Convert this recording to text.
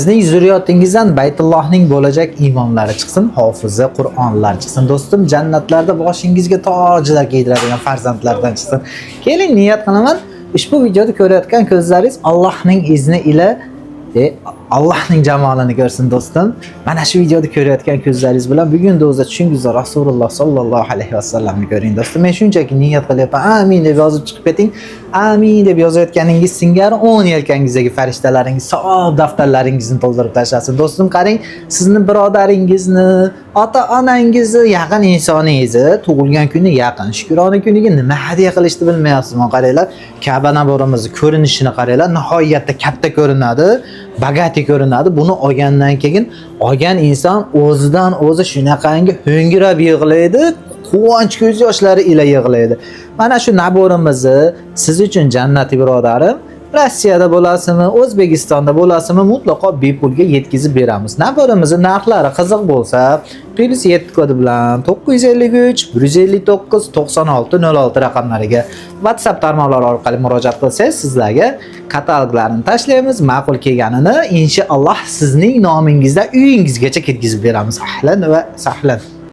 Sizning zurriyotingizdan Baytullohning bo'lajak imomlari chiqsin, hofizi Qur'onlar chiqsin. Do'stim, jannatlarda boshingizga tojlar kiydiradigan farzandlardan chiqsin. Keling, niyat qilaman. Ushbu videoni ko'rayotgan ko'zlaringiz Allohning izni ila Allohning jamolini ko'rsin, do'stim. Mana shu videoni ko'rayotgan ko'zlaringiz bilan bugun o'zida tushingizda Rasululloh sollallohu alayhi vasallamni ko'ring, do'stim. Men shunchaki niyat qilyapman. Amin deb yozib chiqib keting. Amin deb yozayotganingiz singari o'ng yelkangizdagi farishtalaringiz savob daftarlaringizni to'ldirib tashlasin. Do'stim, qarang, sizni birodaringizni, ota-onangizni, yaqin insoningizni tug'ilgan kuni yaqin, shukrona kuniga nima hadya qilishni bilmayapsiz. Mana qaranglar, Ka'ba набор imizni ko'rinishini qaranglar, nihoyatda katta ko'rinadi, богатый ko'rinadi. Buni olgandan keyin olgan inson o'zidan o'zi shunaqangi ho'ngirab yig'laydi, quvonch ko'z yoshlari ila yig'laydi. Mana shu набор imizni siz uchun, jannati birodarim, Rossiyada bo'lasizmi, O'zbekistonda bo'lasizmi, mutlaqo bepulga yetkazib beramiz. Набор imizni narxlari qiziq bo'lsa, +7 kodi bilan 953 159 96 06 raqamlariga WhatsApp tarmoqlari orqali murojaat qilsangiz, sizlarga kataloglarini tashlaymiz. Ma'qul kelganini inshaalloh sizning nomingizda uyingizgacha ketkazib beramiz. Ahlan va sahlan.